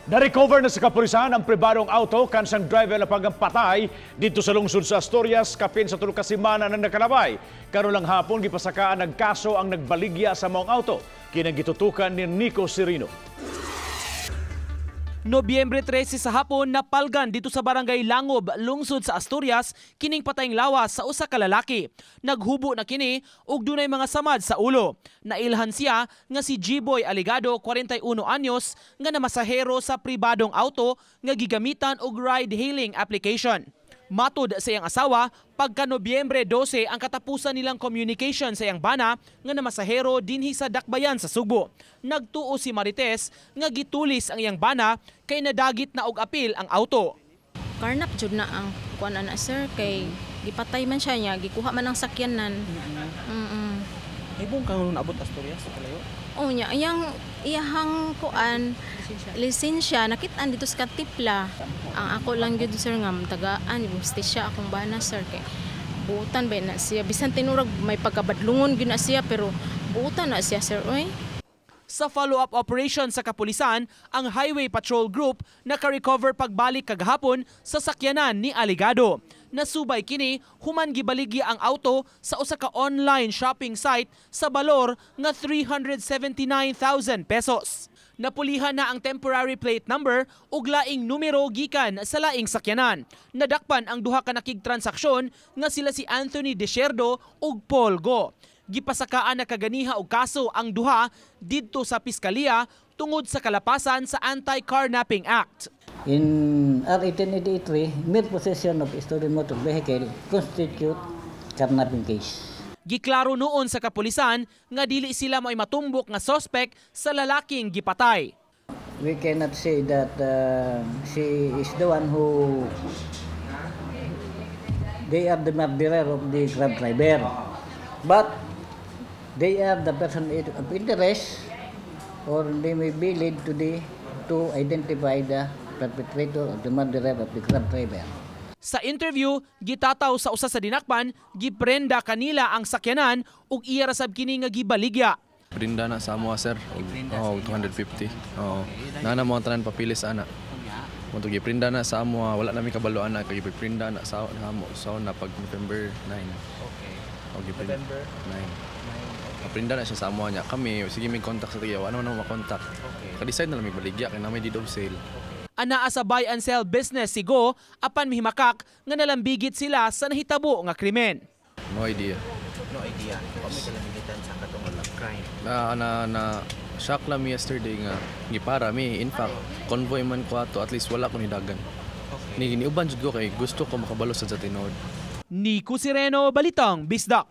Na-recover na sa kapulisan ang pribadong auto kansang driver na pagampatay dito sa lungsod sa Asturias kapin sa 3 ka semana nang nakalabay. Karon lang hapon gipasakaan ng kaso ang nagbaligya sa maong auto. Kinang gitutukan ni Nico Serino. Nobyembre 13 sa hapon, napalgan dito sa Barangay Langob, lungsod sa Asturias, kining patayng lawas sa usa ka lalaki. Naghubo na kini ug dunay mga samad sa ulo. Nailhan siya nga si G-Boy Aligado, 41 anyos, nga namasahero sa pribadong auto nga gigamitan og ride-hailing application. Matod sa iyang asawa, pagka Nobyembre 12 ang katapusan nilang communication sa iyang bana nga namasahero dinhi sa Dakbayan sa Sugbo. Nagtuo si Marites nga gitulis ang iyang bana kay nadagit na og apil ang auto. Carnap jud na ang kuan ana, sir, kay gipatay man siya niya, gikuha man ang sakyanan. Ibong kang naabot Asturias kalayo. Oh nya, iyang iyahang kuan, lisensya nakit-an dito sa Katipla. Ang ako lang gyud, sir, nga tagaan hustisya akong bana, sir, kay buutan ba na siya, bisan tinurag may pagkabadlungon gyud na siya, pero buutan na siya, sir, oy. Sa follow-up operation sa kapulisan, ang Highway Patrol Group naka-recover pagbalik kagahapon sa sakyanan ni Aligado. Nasubay kini human gibaligya ang auto sa usa ka online shopping site sa balor nga 379,000 pesos. Napulihan na ang temporary plate number ug laing numero gikan sa laing sakyanan. Nadakpan ang duha ka nakigtransaksyon nga sila si Anthony Desierdo ug Paul Go. Gipasakaan na kaganiha og kaso ang duha didto sa piskalya tungod sa kalapasan sa Anti-Carnapping Act. In R 1883, mere possession of stolen motor vehicle constitute carnapping case. Giklaro noon sa kapulisan nga dili sila may matumbok nga sospek sa lalaking gipatay. We cannot say that she is the one who they are the murderer of the Grab driver. But they are the person of interest or they may be led to identify the perpetrator of the murderer of the Grab driver. Sa interview, gitataw sa usa sa dinakpan, giprenda kanila ang sakyanan ug iya ra sab kini nga gibaligya. Prinda na sa amo, sir. Oh, 250. Oo. Nana mo ang tanan papilis ana. Mo to giprinda na sa amo, wala nami kabalo ana kay giprinda na sa amo so na pag November 9. Okay. O giprinda November 9. Prinda na siya sa amo niya. Kami sige may contact sa tiya, wala man makontak. Okay. Ka-decide na lang may baligya kay na may deed of sale. Anaa sa buy and sell business si Go apan mihimakaw nga nalambigit sila sa nahitabo nga krimen. No idea. No idea. Wa may kalambigitan sa katong crime. Na na na shock lang mi yesterday nga gipara mi. In fact, convoy man ko ato, at least wala ko nidagan. Okay. Ni niuban jud ko kay gusto ko makabalo sad sa tinuod. Nico Sireno, Balitang Bisdak.